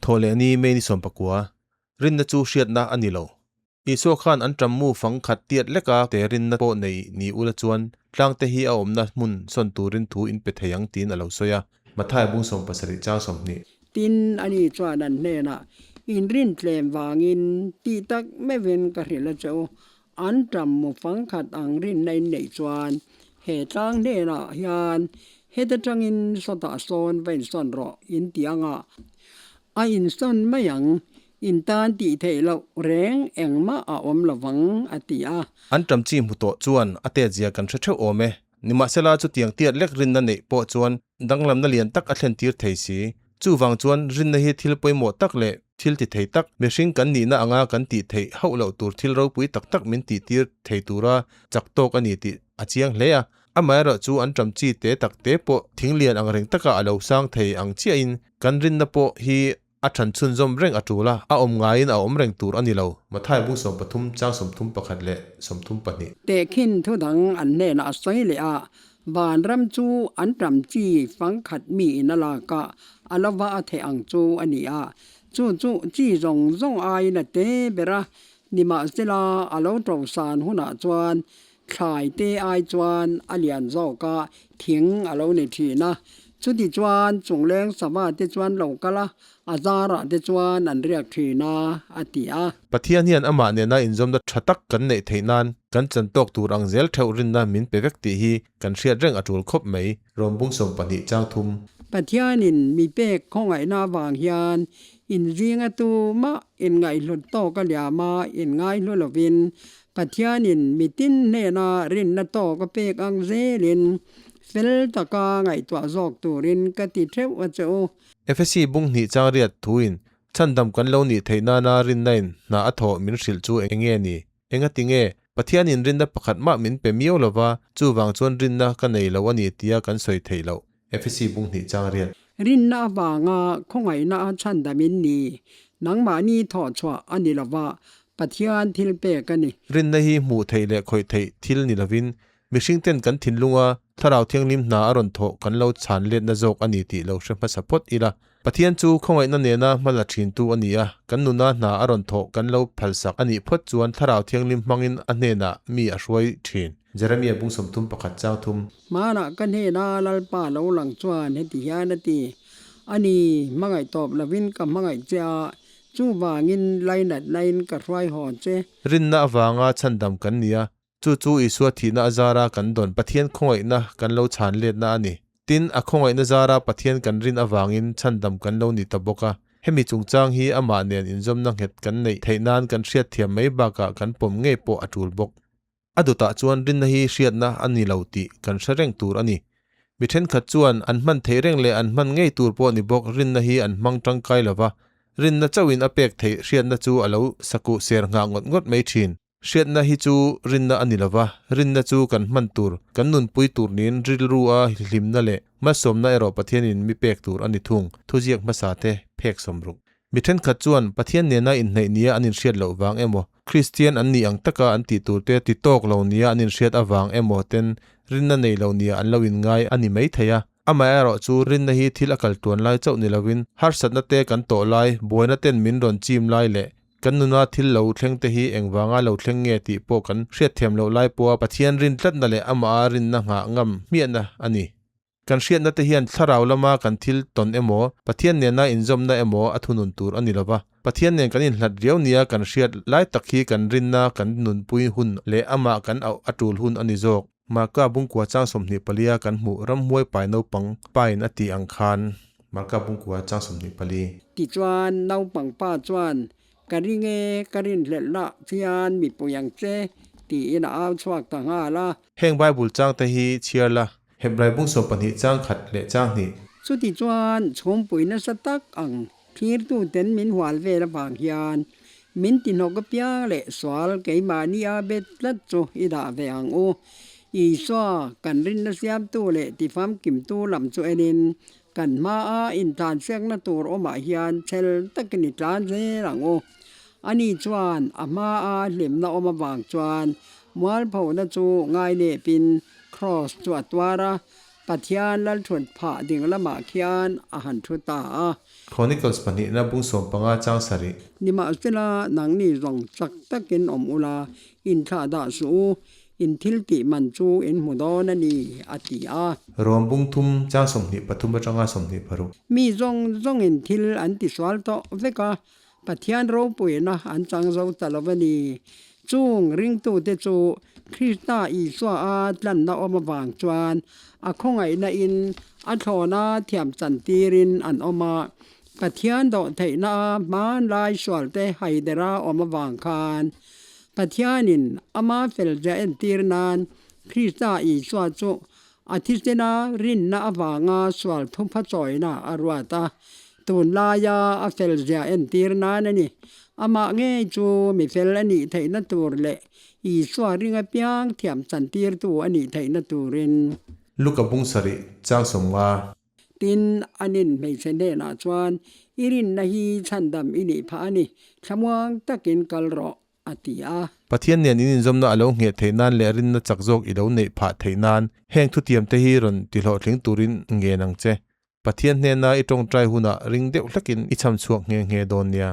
Thawhlehni May ni 19, Rinna chu hriatna a ni lo. Isua khan an ṭam mu fang khat tiat leka te rinna pawh nei ni ula chuan tlangte hi a awmna hmun sawn turin thu in pe thei ang tiin a lo sawi a. Mathai bung 70 chang 20. Tin, ani chuan an hnenah, Inrin tlem vangin tih tak meuhin ka hrilh a che u, an ṭam mu fang khat ang rinna in neih chuan he tlang hnenah hian heta ṭangin sawtah sawn va insawn rawh in ti anga a insawn mai ang. In tan tih theih loh reng engmah a awm lo vang, a ti a. An ṭam chi hmu tawh chuan a tetzia kan hre ṭheuh awm e. Nimahsela chutiang tiat lek rinna neih pawh chuan danglamna lian tak a thlen tir thei si. Chuvang chuan rinna hi thil pawimawh tak leh thil ti thei tak, mihring kan nihna anga kan tih theih hauh loh tur thil ropui tak tak min tih tir thei tura chak tawk a ni tih a chiang hle a. Amaherawh chu an ṭam chi te tak te pawh thing lian ang reng taka a lo sang thei ang chiahin kan rinna pawh hi A ṭhan chhunzawm reng a ṭul a, a awm ngaiin a awm reng tur a ni lo. Mathai bung 30 chang 31 leh 32. Tehkhin thu dang an hnenah a sawi leh a, Vanram chu an ṭam chi fangkhat mi in a lak a, a lo va a theh ang chu a ni a. Chu chu chi zawng zawng aiin a te ber a, nimahsela a lo ṭosan hunah chuan Thlai te ai chuan a lian zawk a, thing a lo ni thin a. Chuti chuan chungleng sava te chuan lo kal a, a zarah te chuan an riak thin a, a ti a. Pathian hian amah nena inzawmna tha tak kan neih theih nan kan chan tawk tur ang zel theuh rinna min pe vek tih hi kan hriat reng a tul khawp mai. Rawm bung 20 chang thum. Pathianin mi pek khawngaihna avang hian inzinga tumah inngaihhlut tawk a liam a, inngaihlu lovin Pathianin mitin hnena rinna tawk a pek ang zelin fel taka ngaihtuah zawk turin ka ti theuh a che u. Efesi bung hnih chang riat thuin chhandam kan lo nih theih nana rinnain hna a thawh min hrilh chu eng nge ni? Engati nge? Pathianin rinna pakhat mah min pe miau lova, chuvang chuan rinna ka nei lo a ni tia kan sawi theih loh. Efesi bung hnih chang riat. Rinna avanga khawngaihna a chhandamin ni, nangmahni thawhchhuah a ni lova, Pathian thil pek a ni. Rinna hi hmuh theih leh khawih theih thil ni lovin, mihring ten kan thinlunga Thlarau Thianghlim hna a rawn thawh kan lo chhan letna zawk a ni tih lo hre hmasa phawt ila. Pathian chu khawngaihna nena hmala thintu a ni a, kan nuna hna a rawn thawh kan lo phalsak a nih phawt chuan Thlarau Thianghlim hmangin a hnenah mi a hruai thin. Jeremia bung 31 chang thum. Hmanah ka hnena Lalpa lo lang chuan heti hian a ti, A ni, hmangaih tawp lovin ka hmangaih che a, Chuvangin lainatnain ka hruai haw che. Rinna avanga chhandam kan ni a, chu chu Isua thihna a zara kan dawn Pathian khawngaihna kan lo chhan letna a ni. Tin, a khawngaihna zara Pathian kan rin avangin chhandam kan lo ni ta bawk a. Hemi chungchang hi amah nen inzawmna nghet kan neih theih nan kan hriatthiam mai bakah kan pawm ngei pawh a tul bawk. A dawtah chuan rinna hi hriatna a ni lo tih kan hre reng tur a ni. Mi thenkhat chuan an hman theih reng leh an hman ngei tur pawh ni bawk rinna hi an hmang tangkai lo va, rinna chauhin a pek theih hriatna chu a lo sakuh ser nghah ngawt ngawt mai thin. Hriatna hi chu rinna a ni lo va, rinna chu kan hman tur, kan nunpui tur niin rilru a hlimna leh malsawmna erawh Pathianin mi pek tur a ni thung, thuziak hmasa te phek sawmruk. Mi thenkhat chuan Pathian nena inhnaih nia an inhriat loh vang emaw, Kristian an nih ang taka an tih turte ti tawk lo nia an inhriat avang emaw ten rinna nei lo nia an lo inngai a ni mai thei a. Amaherawh chu rinna hi thil a kal tuan lai chauh ni lovin harsatna te kan tawh lai, buaina ten min rawn chim lai leh kan nuna thil lo thleng te hi engvanga lo thleng nge tih pawh kan hriatthiam loh lai pawha Pathian rin tlatna leh amaha rinna nghah ngam hmiahna a ni. Kan hriatna te hian thlarau lama kan thil tawn emaw, Pathian nena inzawmna emaw a thunun tur a ni lo va. Pathian nen kan inhlat riau nia kan hriat lai tak hi kan rinna kan nunpui hun leh amah kan auh a tul hun a ni zawk. Marka bungkua chang 24 kan hmuh ramhuai pai naupang pain a tih ang khan. Marka bungkua chang 24. Tichuan naupang pa chuan, Ka ring e, ka rinhlelh lah chian mipui ang che, tiin a au chhuak ta nghal a. Heng Bible changte hi chhiar la. Hebrai bung 12 chang khat leh chang hnih. Chuti chuan chhungpui nasa tak ang thlirtuten min hual vel avang hian min tihnawk apiang leh sual keimahni a bet tlat chu i dah ve ang u. Isua kan rinna siamtu leh tifamkimtu lam chu enin kan hmaa intlansiakna tur awmah hian chhel takin i tlan zel ang u. Ani chuan a hmaa hlimna awm avang chuan mualphona chu ngailepin Kraws chu a tuar a, Pathian lalthut phah ding lamah khian a han thu ta a. Chronicles pahnihna bung 15 chang sarih. Nimahsela, nangni zawng chak takin awm ula, inthlahdah suh u, in thil tih man chu in hmu dawn a ni, a ti a. Rom bung thum chang 23 atanga 26. Mi zawng zawngin thil an tisual tawh vek a, Pathian ropuina an chang zo ta lo a ni. Chung ringtute chu Krista Isua a tlanna awm avang chuan a khawngaihna in a thlawna thiam chantirin an awm a. Pathian dawhtheihna a hmanlai sualte haidera awm avang khan Pathianin ama felzia entir nan Krista Isua chu A thisena rinna avanga sual thupha chawina a ruat a, tunlaia a felzia entir nan a ni. Amah ngei chu mi fel a nih theihna tur leh Isua ring apiang thiam chantirtu a nih theihna turin. Luka bung sarih chang 50. Tin, anin hmeichhe hnenah chuan, I rinna hi chhandam i nih phah a ni, thlamuang takin kal rawh. a ti a. Pathian nen in inzawmna a lo ngheh theih nan leh rinna chak zawk i lo neih phah theih nan heng thutiamte hi rawn ti hlawhtling turin ngen ang che. Pathian hnena i tawngtai hunah ring deuh hlekin i cham chhuak nghe nghe dawn nia.